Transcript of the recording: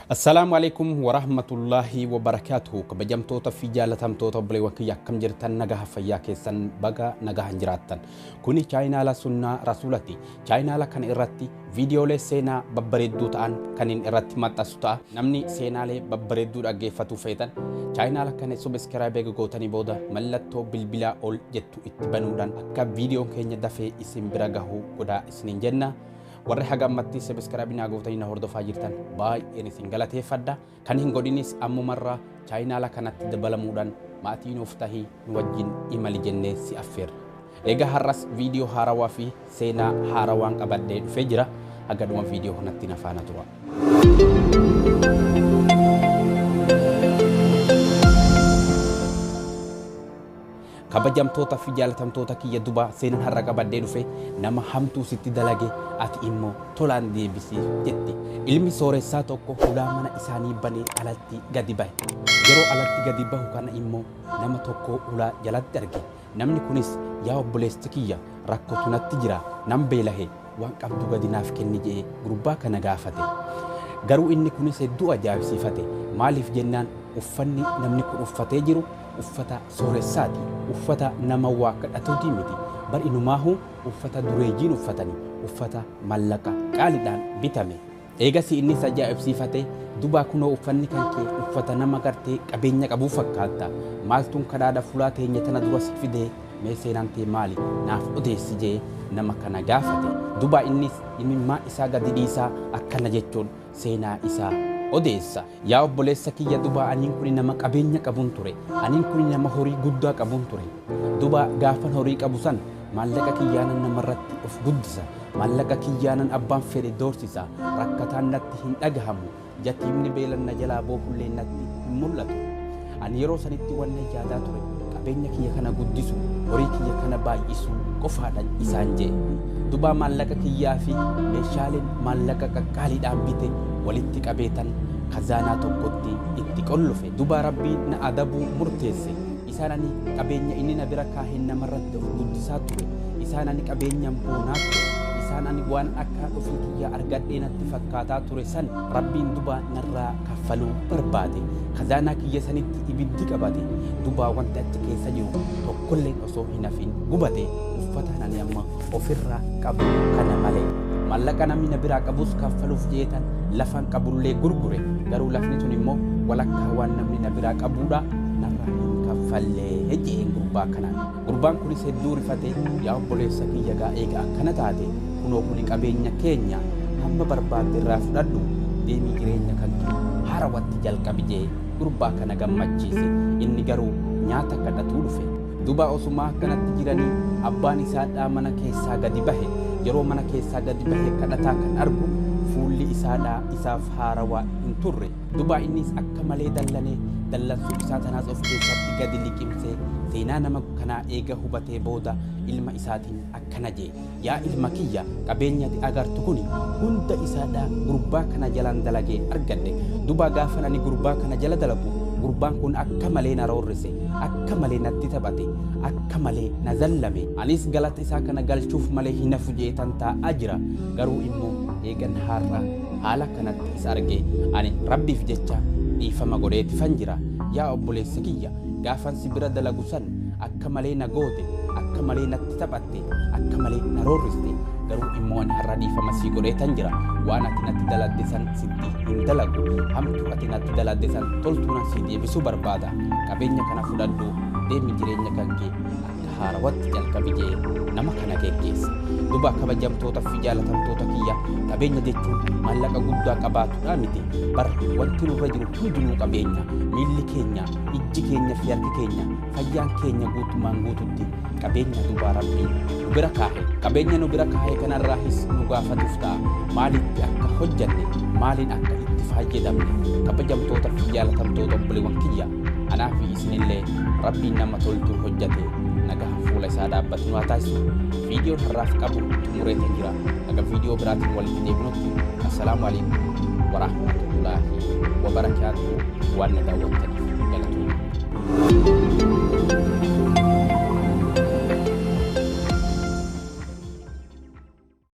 Assalaamu alaikum warahmatullaahi wabarakaatuhu. Kabajamtoota fi jaalatamtoota obboleewwan kiyya, akkam jirtan? Nagaha fayyaa keessan? Baga nagahan jiraattan. Kuni chaayinaala Sunnaa Rasuulati. Chaayinaala kana irratti viidiyoolee seenaa babbareedduu ta'an kan inni irratti maxxansu ta'a. Namni seenaalee babbareedduu dhaggeeffatuu feetan, chaayinaala kana subscribe gootanii booda mallattoo bilbilaa ol jettu itti banuudhaan akka viidiyoon keenya dafee isin bira gahuu godhaa isiniin jenna. Warri haga ammatti subscribe naa gootanii na hordofaa jirtan, baay'een isin galateeffadha. Kan hin godhinis ammumarraa chaayinaala kanatti dabalamuudhaan maatii nuuf tahii nu wajjin imali jennee si affeerra. Egaa har'as viidiyoo haarawaa fi seenaa haarawaan qabadhee dhufee jira. Haga dhuma viidiyoo kanatti na faana tura. Kabajamtoota fi jaalatamtoota kiyya, dubaa seenaan har'a qabadhee dhufe "Nama hamtuu sitti dalage ati immoo tolaan deebisiif" jetti. Ilmi sooressaa tokko hulaa mana isaanii banee alatti gadi bahe. Yeroo alatti gadi bahu kana immoo nama tokko hulaa jalatti arge. Namni kunis, "Yaa obboleessi kiyya, rakkotu natti jira, nan beelahe, waan qabdu gadi naaf kenni," jedhee gurbaa kana gaafate. Garuu inni kunis hedduu ajaa'ibsiifate. Maaliif jennaan, uffanni namni kun uffatee jiru uffata sooressaati. Uffata nama waa kadhatuutii miti. Bar inumaahu uffata dureeyyiin uffatani. Uffata mallaqa qaaliidhaan bitame. Eegasii innis ajaa'ibsiifate, "Dubaa kunoo uffanni kan kee uffata nama gartee qabeenya qabuu fakkaatta. Maaltuun kadhaadha fulaa teenya tana dura si fidee? Mee seenaan tee maali? Naaf odeessi," jee nama kana gaafate. Dubaa innis imimmaan isaa gadi dhiisaa akkana jechuun seenaa isaa odeessa. "Yaa obboleessa kiyya, dubaa aniin kuni nama qabeenya qabuun ture. Aniin kuni nama horii guddaa qabuun ture. Dubaa gaafan horii qabu san maallaqa kiyyaanan namarratti of guddisa. Maallaqa kiyyaanan abbaan fedhe doorsisa. Rakkataan natti hin dhagahamu. Yatiimni beelan na jalaa boohullee natti hin mul'atu. Ani yeroo sanitti wanna yaadaa ture qabeenya kiyya kana guddisu, horii kiyya kana baay'isuu qofaadha," isaan jee. "Dubaa maallaqa kiyyaa fi meeshaaleen maallaqa qaqqaaliidhaan bite walitti qabeetan kazaanaa tokkotti itti qollofe. Dubaa Rabbiin na adabuu murteesse. Isaan ani qabeenya inni na bira kaaheen namarratti of guddisaa ture. Isaan ani qabeenyaan boonaa ture. Isaan ani waan akka ofii kiyyaa argadhee natti fakkaataa ture san Rabbiin dubaa narraa kaffaluu barbaade. Kazaanaa kiyya sanitti ibiddi qabate. Dubaa wanti achi keessa jiru tokkolleen osoo hin hafin gubate, uffata ani amma ofirraa qabu kana malee. Maallaqa namni na biraa qabus kaffaluuf jeetan lafan qabullee gurgure. Garuu lafni tun immoo walakkaa waan namni na biraa qabuudha, narraa hin kaffallee," jeen gurbaa kanaan. Gurbaan kunis hedduu rifate. "Yaa obboleessa kiyya, gaa eega akkana taate, kunoo kuni qabeenya keenya, hamma barbaadde irraa fudhadhu, deemii jireenya kan kee haarawatti jalqabi," jee gurbaa kana gammachiise. Inni garuu nyaata kadhatuu dhufe. Duba osumaa akkanatti jiranii abbaan isaadhaa mana keessaa gadi bahe. Yeroo mana keessaa gadi bahe kadhataa kan argu, fuulli isaadhaa isaaf haarawaa hin turre. Duba innis akka malee dallanee, dallansuu isaa tanaas of keessatti gadi liqimsee, seenaa nama kanaa eega hubatee booda ilma isaatiin akkana jee: "Yaa ilma kiyya, qabeenya ati agartu kuni hunda isaadhaa gurbaa kana jalaan dalagee argadhe. Duba gaafan ani gurbaa kana jala dalagu, gurbaan kun akka malee na roorrise, akka malee natti taphate, akka malee na zallame. Anis galata isaa kana galchuuf malee hin hafu jeetan taa'aa jira. Garuu immoo eegan har'a haala kanatti isa arge, ani Rabbiif jecha dhiifama godheetifan jira. Yaa obboleessa kiyya, gaafan si bira dalagu san akka malee na goote, akka malee natti taphatte, akka malee na roorriste. Garuu immoo ani har'a dhiifama sii godheetan jira. Waan ati natti daladde san sitti hin dalagu. Hamtuu ati natti daladde san toltuunan sii deebisuu barbaada. Qabeenya kana fudhadhu, deemi, jireenya kan kee akka haarawatti jalqabi," jee nama kana geggeesse. Duba kabajamtoota fi jaalatamtoota kiyya, qabeenya jechuun maallaqa guddaa qabaatudha miti. Bar wanti nurra jiru hundinuu qabeenya. Miilli keenya, ijji keenya fi harki keenya, fayyaan keenya guutumaan guututti qabeenya dubaa Rabbiin nu bira kaahe. Qabeenya nu bira kaahe kanarraahis nu gaafatuuf ta'a, maalitti akka hojjanne, maaliin akka itti fayyadamne. Kabajamtoota fi jaalatamtoota obboleewwan kiyya, anaa fi isinillee Rabbiin nama toltuu hojjate nagaa fuula isaa dhaabbatu nu haa taasisu. Viidiyoon har'aaf qabu xumureetan jira. Haga viidiyoo biraatiin walitti deebinutti, assalaamu alaikum warahmatullaahi wabarakaatuh. Waan na daawwattaniif galatooma.